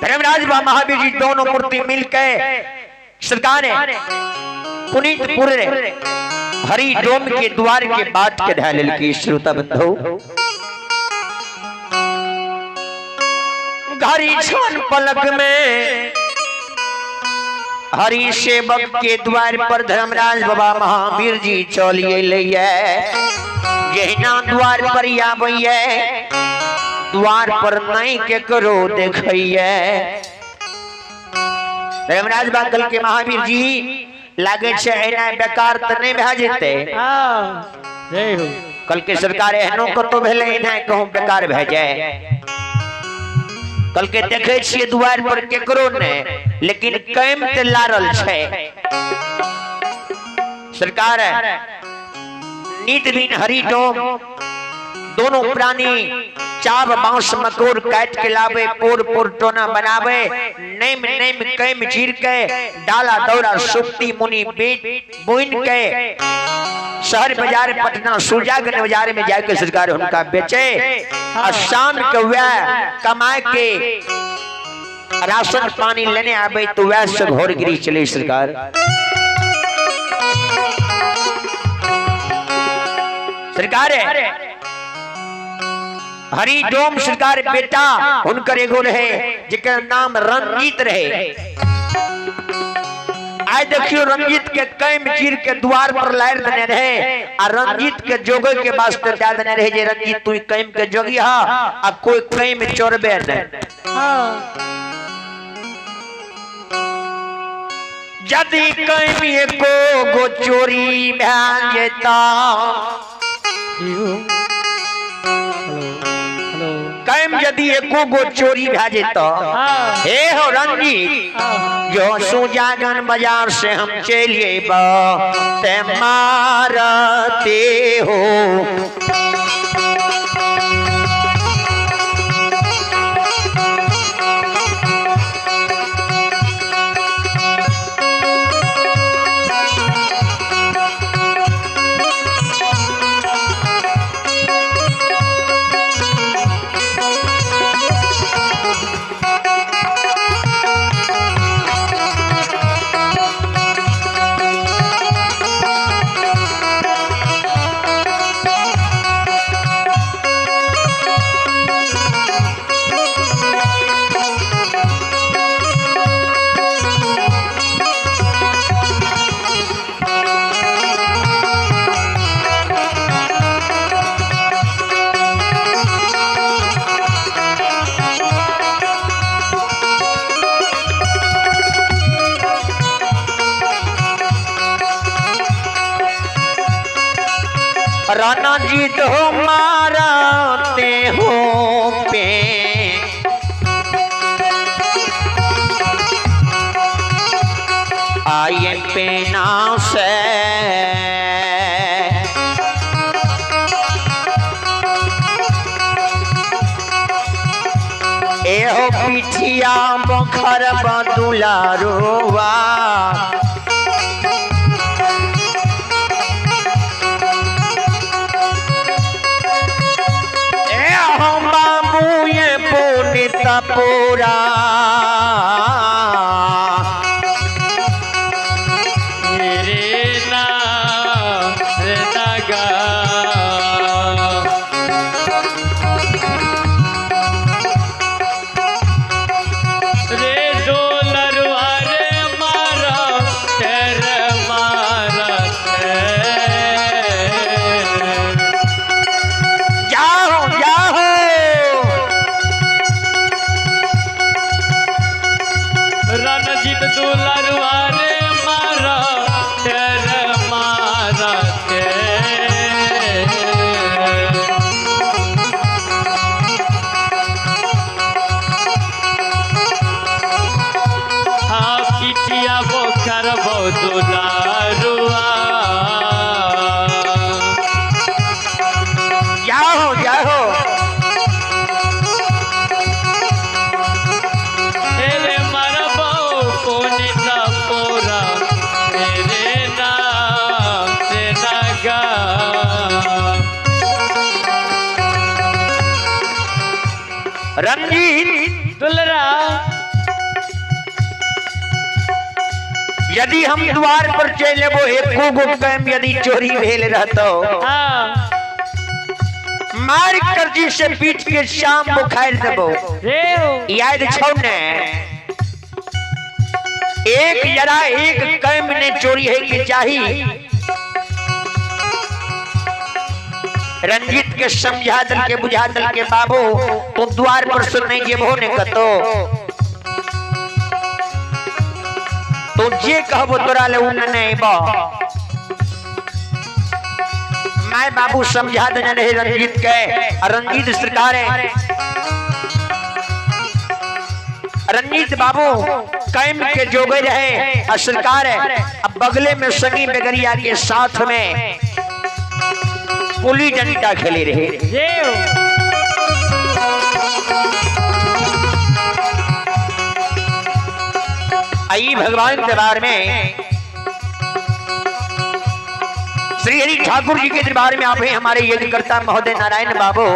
धर्मराज बाबा महावीर जी दोनों मूर्ति मिल के सरकार पुनीतपुर हरि डोम के द्वार के बाट के धैल की। श्रोता बंधु, घड़ी क्षण पलक में हरि सेवक के द्वार पर धर्मराज बाबा महावीर जी चल अयलैया। जहिना द्वार पर आबैया, द्वार पर नहीं केकरो देखैया। धर्मराज बाबा कहलकै महावीर जी लागे छै एना बेकार तऽ नहि भए जेतै। जय हो। कहलकै सरकार एहनो कतौ भेलै एना कहूँ बेकार भए जाए। कहलकै देखै छियै द्वार पर केकरो नहि, लेकिन कैम ते लारल छै। सरकार नित दिन हरि डोम दोनों प्राणी चाब बांस मकोर काट के लावे, पोर पोर टोना बनावे, नेम नेम कैम चीर के डाला दौरा सुक्ति मुनि बेट बुन के शहर बाजार पटना सुजागंज बाजार में जाके सरकार उनका बेचे और शाम के वह कमाए के राशन पानी लेने आवे तो वह से घोर गिरी चले सरकार। सरकार हरि डोम सरकार बेटा उनकर एगो रहे जिकर नाम रंजीत रहे। आइ देखियो रंजीत के कैम चीर के द्वार पर लारि देने रहे आ रंजीत के जोगे के वास्ते दे देने रहे जे रंजीत तू कैम के जोगी हा आ कोई कैम चोरबे नहीं। यदि कैम एको गो चोरी भए जेता, कैम यदि एको गो चोरी भए जेता, हे हो रंजीत जो सुजागन बाजार से हम चलि अयबा ते मारते हो। राणा जी तो मारते हो पे आए पेना से एहो पिठिया बखर बदुलारुआ पूरा रे ना रे नागा रे डोलरुआ रे मारा तेरे मारा जाओ जाओ रणजीत दुलरुआ रे मारा तेरे मारा हाँ पिटिया बोकर दुलारुआ जाओ जाओ तेरे मरबो पुनित पोरा तेरे ना तेरा गा रंजीत दुलरा। यदि हम द्वार पर चलि एबो एको गो कैम यदि चोरी भेल रहतो, मार करजी से पीट के शाम बुखार देबो। याद छौ ने, एक जरा एक कैम ने चोरी है के चाही। रंजीत के समझा दल के बुझा दल के बाबू तू द्वार पर से नहीं जेबहो ने कतो, तो जे कहबो तोरा ले उ नहीं अबो। My बाबू समझा देने रहे रंजीत के। रंजीत सरकार है, रंजीत बाबू कैम के जोगे रहे और सरकार है अब बगले में संगी बेगरिया के साथ में पुली डंडा खेले रहे। आई भगवान दरबार में श्री हरि ठाकुर जी के दरबार में आप हैं हमारे यज्ञकर्ता महोदय नारायण बाबू,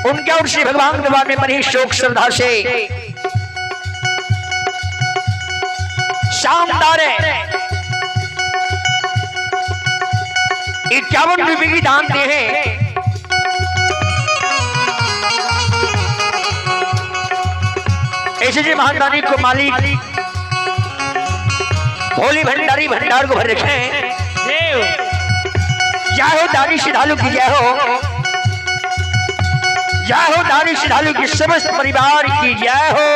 उनके और श्री भगवान दरबार में बड़ी शोक श्रद्धा से शानदार 51 रुपए की दान दे हैं। ऐसे जी महादानी को मालिक भोली भंडारी भंडार को भर रखे हैं। जय हो दानी श्रद्धालु की जय हो, जय हो दानी श्रद्धालु की समस्त परिवार की जय हो।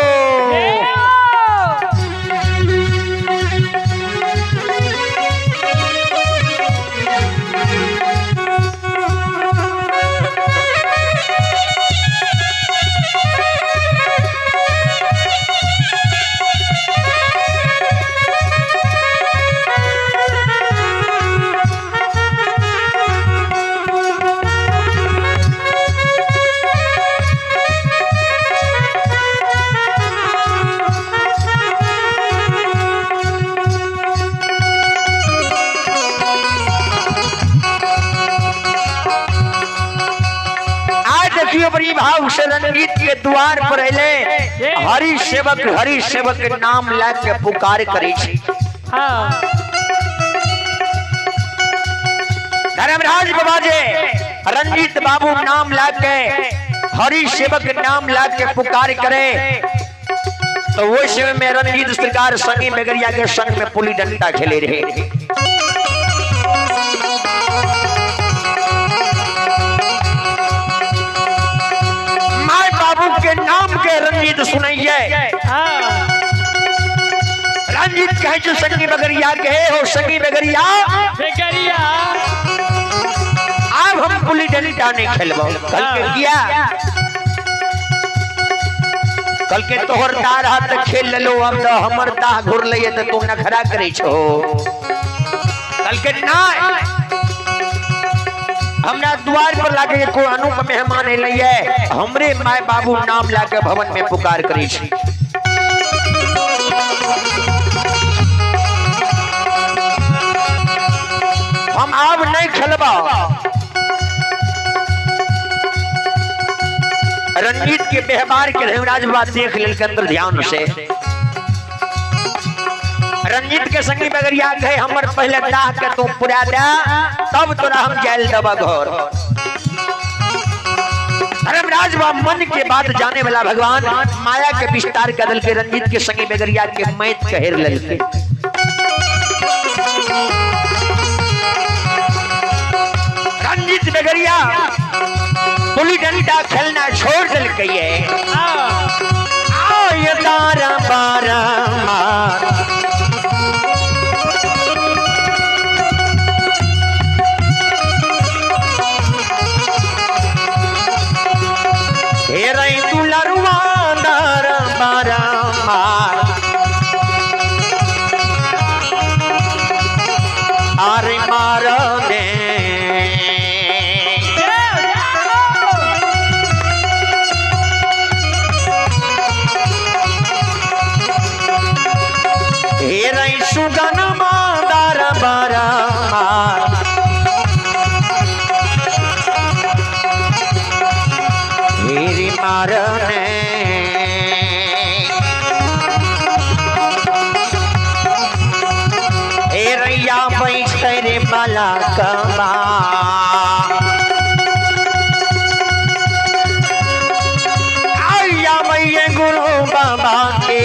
बड़ी भाव से रंजीत के द्वार पर अले हरि सेवक नाम ला के पुकार करी छी। धर्मराज बाबा जे रंजीत बाबू नाम ला के हरि सेवक नाम ला के पुकार करे तो वो समय में रंजीत सरकार संगी बेगरिया के संग में पुली डंडा खेले रहे। के नाम के रंजीत सुनाइए। रंजीत कहे जो संगी बगरिया के हो संगी बगरिया बगरिया अब हम पुली डंडा नहीं खेलबो। कल के किया कल के तोहर तार हाथ खेल लो, अब तो हमर ताह घुर लइए तो तू नखरा करे छो। कल के ना हमरा द्वार पर लाके को अनुप मेहमान अइलैये, हमरे my बाबू नाम लाके भवन में पुकार करी छी। हम आब नहीं खेलबा। रंजीत के व्यवहार के धर्मराज बाबा देख लेल के अंदर ध्यान से। रंजीत के संगी बगरिया गए हमर पहले दाह के तू पुरा दे तब तोरा हम जायल देबा घर। धर्मराज बा मन के बात जाने वाला भगवान माया के विस्तार कर के रंजीत के संगी बगरिया के मैत कहेर ललके। रंजीत बगरिया पुली डंडा खेलना छोड़ दिलकै। आय तारा बारा मार आरे मार दे सुगन मादार बारा मार हेरी मार ने। बालकबा। आया मैया गुरु बाबा के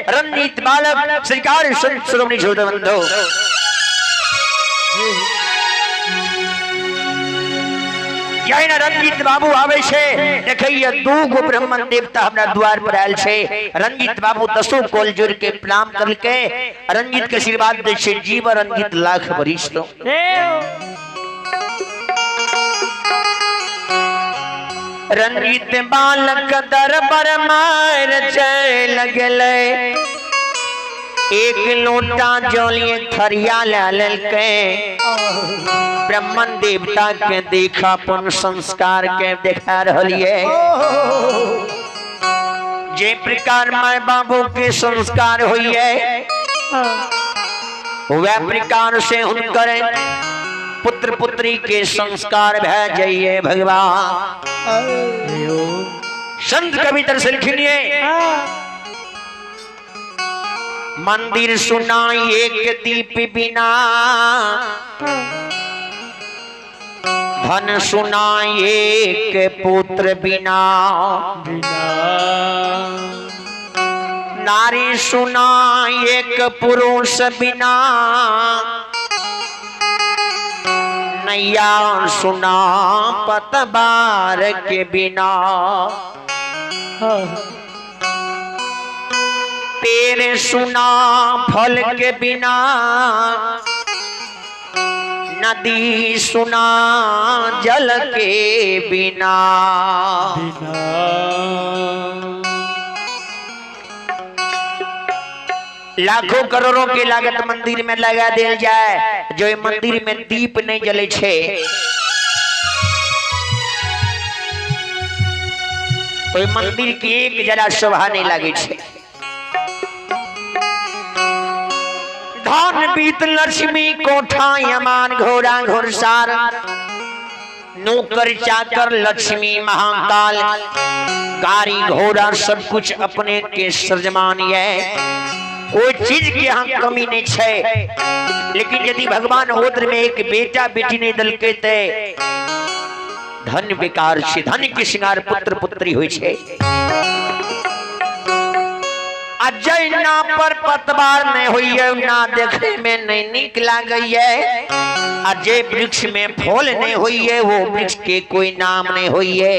रणजीत बालक श्रीकार संत श्रोमणी बंधो। जहिना रणजीत बाबू आवे छे देखैया दू गो ब्राह्मण देवता हमरा द्वार पर आयल छे। रणजीत बाबू दसों कोल जोड़ के प्रणाम करके रणजीत के आशीर्वाद दे छे, जीव रणजीत लाख बरिस लो। रणजीत बालक दरबार मार चल गेलै, एक लोटा जलिए थरिया ला लेलकै। ब्राह्मण देवता के देखा अपन संस्कार के देखा रहलिए। जे प्रकार my बाबू के संस्कार होइए वह प्रकार से हुनकर पुत्र पुत्री के संस्कार भै जाइए। भगवान संत कवि दर्शन लिखिए, मंदिर सुना एक दीप बिना, धन सुना एक पुत्र बिना, नारी सुना एक पुरुष बिना, नैया सुना पतवार के बिना, पेड़ सुना फल के बिना, नदी सुना जल के बिना। लाखों करोड़ों के लागत मंदिर में लगा दिल जाए, जो मंदिर में दीप नहीं जले छे तो मंदिर की एक जरा शोभा नहीं लगे छे। धन बीत लक्ष्मी कोठा यमान घोड़ा घोड़सार, नौकर चाकर लक्ष्मी महाकाल, गाड़ी घोड़ा सब कुछ अपने के सृजमान है, कोई चीज के यहाँ कमी नहीं है। लेकिन यदि भगवान होत्र में एक बेटा बेटी नहीं दलके ते धन बेकार छे, धन के श्रृंगार पुत्र पुत्री होई छे। अजय ना पर पतवार नहीं हुई है, ना देखे में नहीं निक लागैये, अजय वृक्ष में फल नहीं हुई है, वो वृक्ष के कोई नाम नहीं हुई है।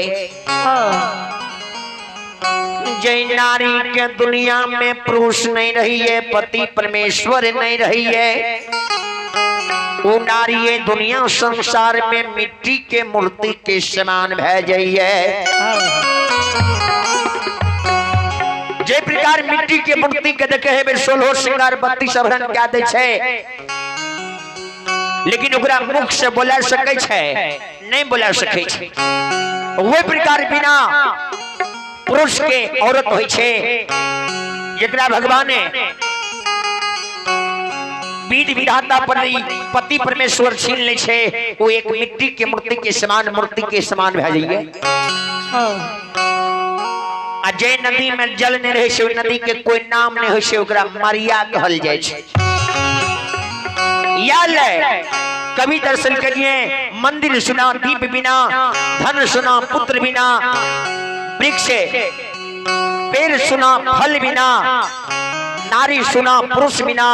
जय नारी के दुनिया में पुरुष नहीं रही है, पति परमेश्वर नहीं रही है, वो नारी ये दुनिया संसार में मिट्टी के मूर्ति के समान भै जाइए। जे प्रकार मिट्टी के मूर्ति के देखे है सोलह श्रृंगार 32 आभरण क्या दे छे, लेकिन ओकरा मुख से बोला सके छे नहीं बोला सके छे। वही प्रकार बिना पुरुष के औरत होइ छै, जकरा भगवान बीज विधाता पर पति परमेश्वर छीन ले छै, वो एक मिट्टी के मूर्ति के समान मूर्ति के समान भए जाइए। आ जे नदी में जल नहीं रहे छै, नदी के कोई नाम नहीं होइ छै, ओकरा मरिया कहल जाइ छै। या ले कभी दर्शन करिए, मंदिर सुना दीप बिना, धन सुना पुत्र बिना, वृक्ष पेड़ सुना फल बिना, नारी सुना पुरुष बिना,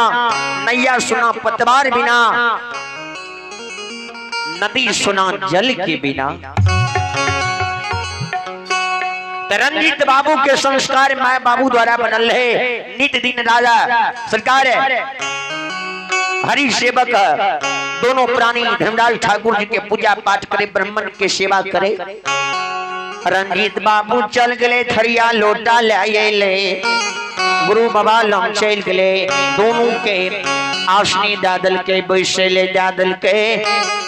नैया सुना पतवार बिना, नदी सुना जल के बिना। रंजीत बाबू के संस्कार my बाबू द्वारा बनल है। नित दिन राजा सरकार हरि सेवक दोनों प्राणी धर्मराज ठाकुर जी के पूजा पाठ करे, ब्राह्मण के सेवा करे। रंजीत बाबू चल गए, थरिया लोटा ले ले, गुरु बाबा लंग चल गए, दोनों के आसनी दादल के बैसे ले, दादल के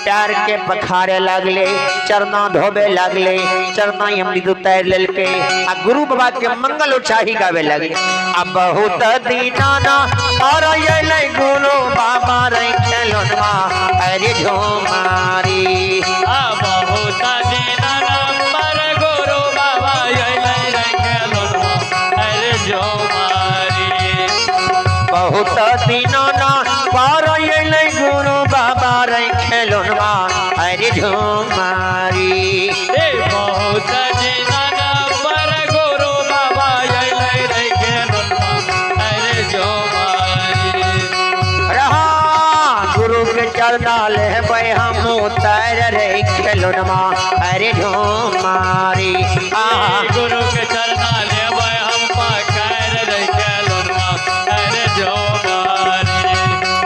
प्यार के पखारे लागले, चरना धोबे लागले, चरना अमृत उतार लेलके आ गुरु बाबा के मंगल उचाही गावे लगले। आ बहुत दीनाना और अयलै गुरु बाबा रे खेलनवा अरे झोमारी। आ बहुत दीनाना पर गुरु बाबा अयलै रे खेलनवा अरे झोमारी। बहुत दीनाना पर अयलै गुरु बाबा रे खेलनवा अरे झोमारी। ए बहुत दीनाना पर गुरु बाबा अयलै रे खेलनवा अरे झोमारी। रहा गुरु के चरना लेबै हम उतार रे खेलनवा अरे झोमारी। आ गुरु के चरना लेबै हम पकड़ रे खेलनवा अरे झोमारी।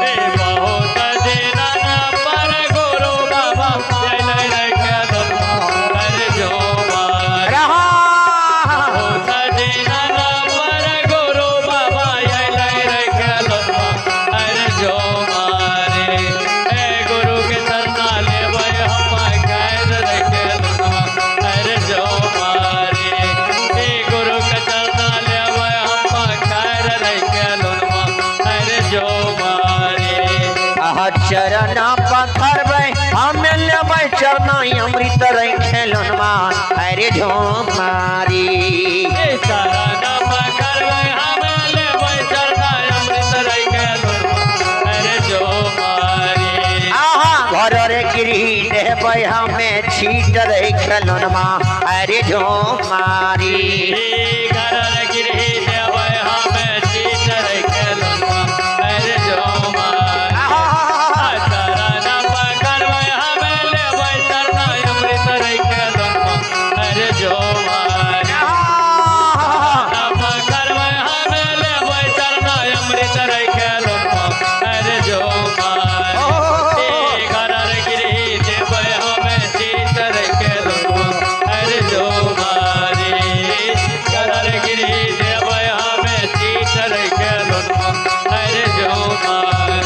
ए बहुत दीनाना पर गुरु बाबा अयलै रे खेलनवा अरे झोमारी। रहा बहुत दीनाना पर गुरु बाबा अयलै रे खेलनवा अरे झोमारी। ए गुरु के चरना लेबै हम पकड़ रे खेलनवा अरे झोमारी। ए गुरु के चरना लेबै हम पकड़ रे खेलनवा अरे झोमारी। आहा चरना पथरबै हम लेबै चरना अमृत रे खेलनवा अरे झोमारी। ए चरना पकड़बै हम लेबै चरना अमृत रे खेलनवा अरे झोमारी। आहा घर रे गिरी देबै हमें छीट रे खेलनवा अरे झोमारी। घर गिरही देबै हमें छीट रे खेलनवा अरे झोमारी। आहा चरना पकड़बै हमें लेबै चरना अमृत रे खेलनवा अरे झोमारी। आहा पकड़बै हमें लेबै चरना अमृत रे खेलनवा अरे झोमारी। घर गिरही देबै हमें छीट रे खेलनवा अरे झोमारी। घर गिरही देबै हमें छीट रे खेलनवा अरे झोमारी।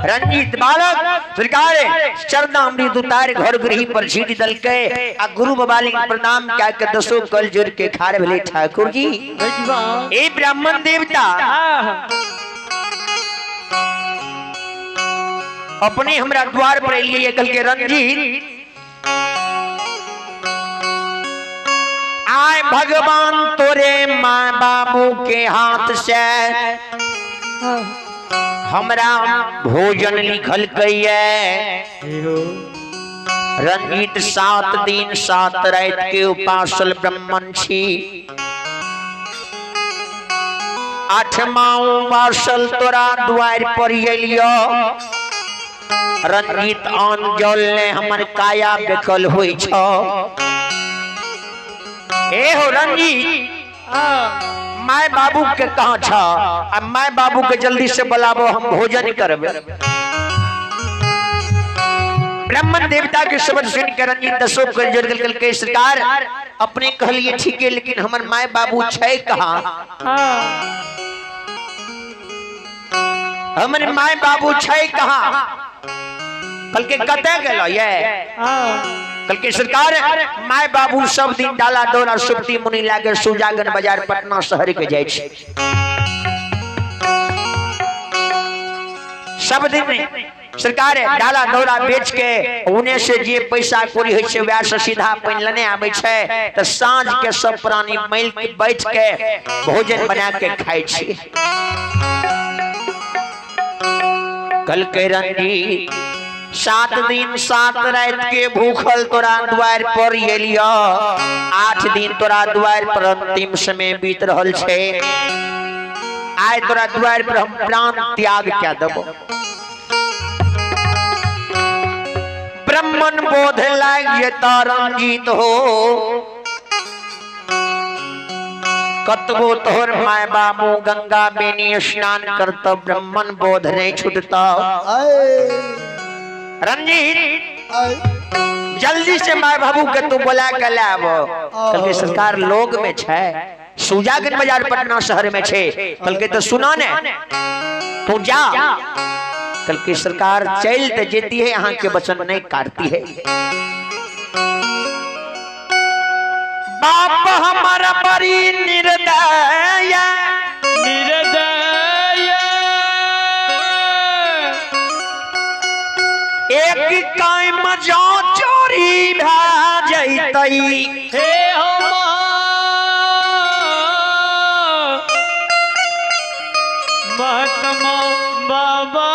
रंजीत बालक सरकार चरना अमृत उतार घर गृह पर छीट दलके आ गुरु बाबा लिंग प्रणाम क्या के दसो कल जोड़ के खार भले ठाकुर जी। ए ब्राह्मण देवता अपने हमरा द्वार पर एलिए, कल के रंजीत आए भगवान तोरे माँ बाबू के हाथ से हमरा भोजन लिखल है। रंजीत 7 दिन 7 रात के उपासल ब्राह्मण छी, 8वां उपासल तोरा द्वार पर एलियो। रंजीत आन जल ने हमर काया बेकल होइ छ। ए हो रंजीत my बाबू के कहाँ छ? आ my बाबू के जल्दी से बुलाबो, हम भोजन करबे। ब्राह्मण देवता के शब्द सुन के रंजीत दसो कर जोड़ गल के सरकार अपने कहलिए ठीक है, लेकिन हमर my बाबू छै कहाँ? हमर my बाबू छै कहाँ? कहलकै कतऽ गेलो ये? कहलकै सरकार my बाबू सब दिन डाला दौरा सुप्ती मुनि लागे सुजागन बाजार पटना शहर के जाइ छै। सब दिन सरकार डाला दौरा बेच के उने से जे पैसा कौड़ी होइ छै वएह से सीधा पानि लेने आबै छै, तऽ साँझ के सब प्राणी मिल के बैठ के भोजन बना के खाइ छै। कहलकै रंजीत 7 दिन 7 रात के भूखल तोरा द्वार पर एलियो, 8 दिन तोरा द्वार पर अंतिम समय बीत रहल छै, आइ तोरा द्वार पर हम प्राण त्याग क्या देबो। ब्राह्मण बोध लाग जेता रंजीत हो, कतबो तोहर my बाबू गंगा बेनी स्नान करत ब्राह्मण बोध नहीं छूटता। रंजीत जल्दी से my बाबू के तू बोला के लाबो। कहलकै सरकार लोग में छै, सुजागंज बाजार पटना शहर में छै। कहलकै तो सुना ने तू जा। कहलकै सरकार चल तो जेती है, अहाँ के वचन नहीं काटती है। बाप हमारा बड़ी निर्दय निर्दय, एक कायम जो चोरी भा जैतई। हे हो महात्मा बाबा,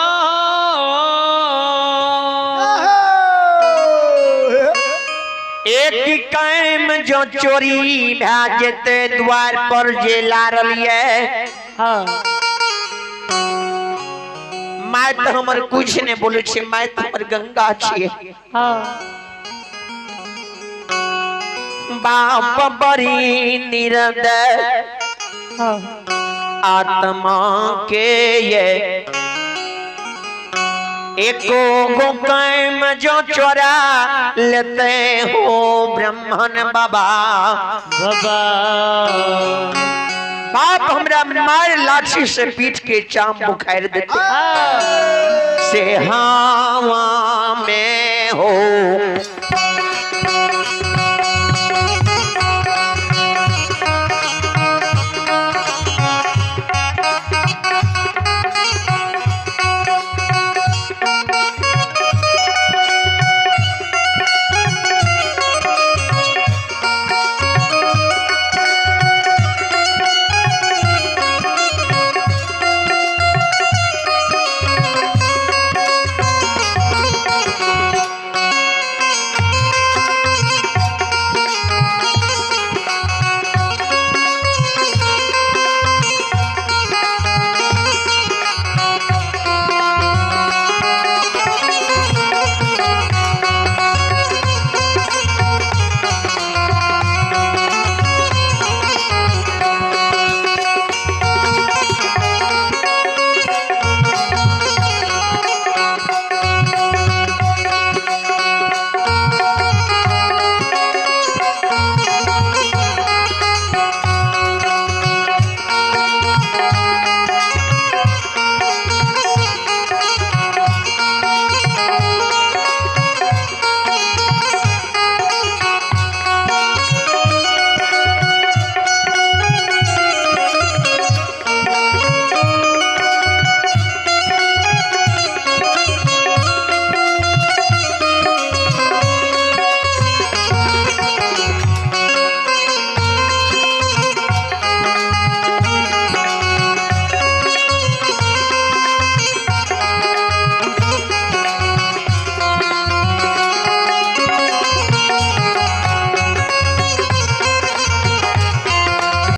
एक कायम जो चोरी भा जेते द्वार पर जे लारल ये। हाँ my तो हमर कुछ नहीं बोले छे, my तो हमर गंगा छिए। हाँ बाप बड़ी निर्दय हाँ आत्मा के ये एको गो कायम जो चोरा लेते हो ब्राह्मण बाबा। बाबा बाप हमरा मार लाठी से पीट के चाम बुखार देते। से हवा में हो